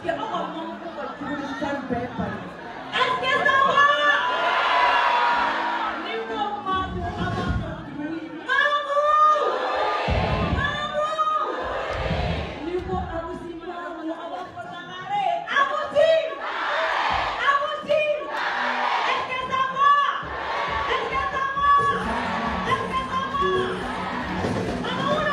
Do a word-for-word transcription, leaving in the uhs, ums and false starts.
Siapa ngomong kok cuma sampai apa? Es kecap apa? Ini mau mabuk apa? Mabuk! Mabuk! Ini mau abu sih, mabuk apa? Abu sih! Abu sih! Es kecap apa? Es kecap apa? Es kecap apa? Mabuk!